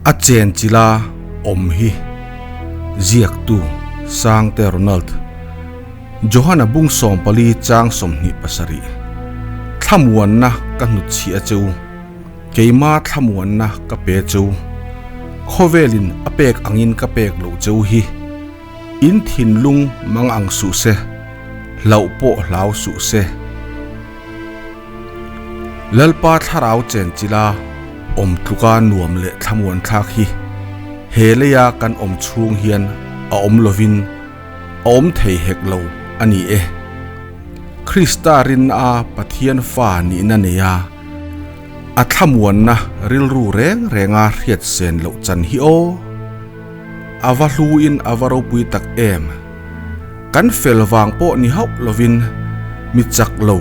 A chen chila awm hi ziaktu Sangte Ronald Johana bung 14 chang 27 Thlamuanna ka hnutchhiah a cheu, keima thlamuanna ka pe cheu, khawvelin a pek angin ka pek loh cheu hi in thinlung mang ang suh se, hlauh pawh hlau suh se. Lalpa thlarau chenchila awm tluka nuam leh thlamuan thlak hi he leia kan awm chhung hian a awm lovin a awm thei hek lo a ni e. Krista rinna a Pathian fa nihna neia a thlamuanna rilru reng renga hriat sen loh chan hi aw! A va hluin a va ropui tak em! Kan fel vang pawh ni hauh lovin mi chak lo,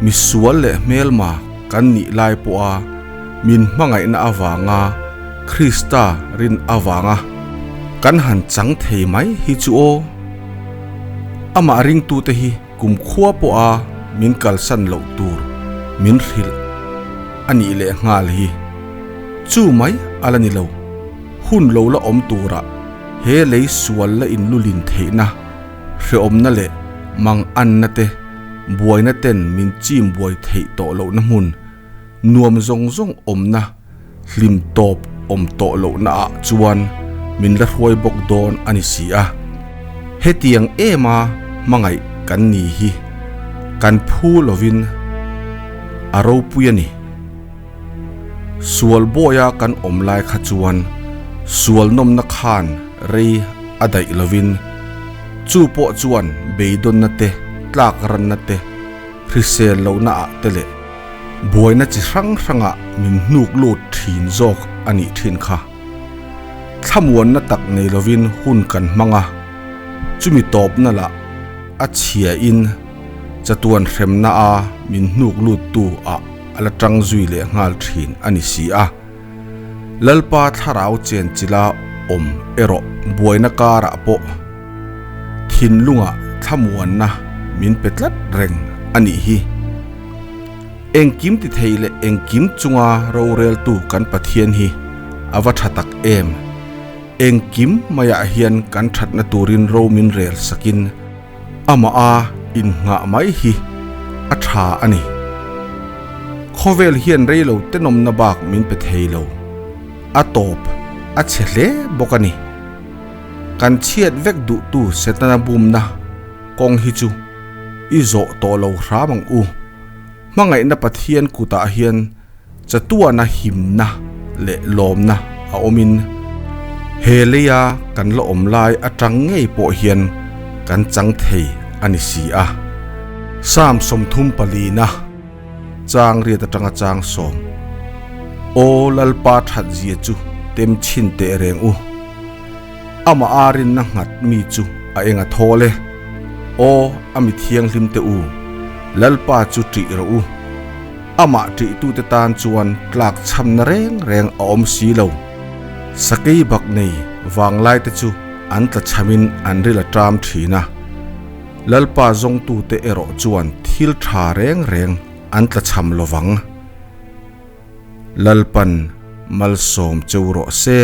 mi sual leh hmelma kan nih lai pawha min hmangaihna avanga Krista rin avanga kan han chang thei mai hi chu aw. Amah ringtute hi kumkhua pawha min kalsan loh tur min hrilh a nih leh nghal hi chu mai a la ni lo, hun lo la awm turah He lei sual la inlulin theihna, hrehawmna leh manganna te, buaina ten min chim buai theih tawh lohna hmun, nuam zawng zawng awmna, hlim tawp awm tawh lohna ah chuan min la hruai bawk dawn a ni si a. Hetiang ema hmangaih kan ni hi kan phu lovin a ropui a ni. Sual bawia kan awm lai kha chuan sual nawmna khan rei a daih lovin chu pawh chuan beidawnna te, tlak ranna te, hrisel lohna ah te leh buaina chi hrang hrangah min hnuk lut thin zawk a nih thin kha. Thlamuanna tak nei lovin hun kan hmang a, chumi tawpna lah a chhia in chatuan hremna a min hnuk lut tu ah a la tang zui leh nghal thin a ni si a. Lalpa thlarau chen chila awm erawh buaina karah pawh thinlungah thlamuanna min pe tlat reng a nih hi. Engkim ti thei leh engkim chunga roreltu kan Pathian hi a va tha tak em! Engkim maiah hian kan thatna turin ro min rel sakin, Amah a innghah mai hi a tha a ni. Khawvel hian reilo tenawmna bak min pe thei lo. A tawp a chhe hle bawk a ni. Kan chhiat vek duhtu Setana bumna kawng hi chu i zawh tawh lo hram ang u. Hmangaihna Pathian kutah hian Chatuana himna leh lawmna a awmin he leia kan la awm lai atang ngei pawh hian kan chang thei a ni si a. Psalm 34na chang riat atanga chang sawm, Aw Lalpa that zia chu tem chhin teh reng u, amah a rinna nghat mi chu a eng a thawl e. Aw a mi thianghlim te u, Lalpa chu ṭih rawh u. Amah ṭihtute tan chuan tlak chhamna reng reng a awm si lo. Sakei bak nei vanglaite chu an tla chhamin an ril a ṭam ṭhin a. Lalpa zawngtute erawh chuan thil ṭha reng reng an tla chham lo vang. Lalpan malsawm cheu rawh se.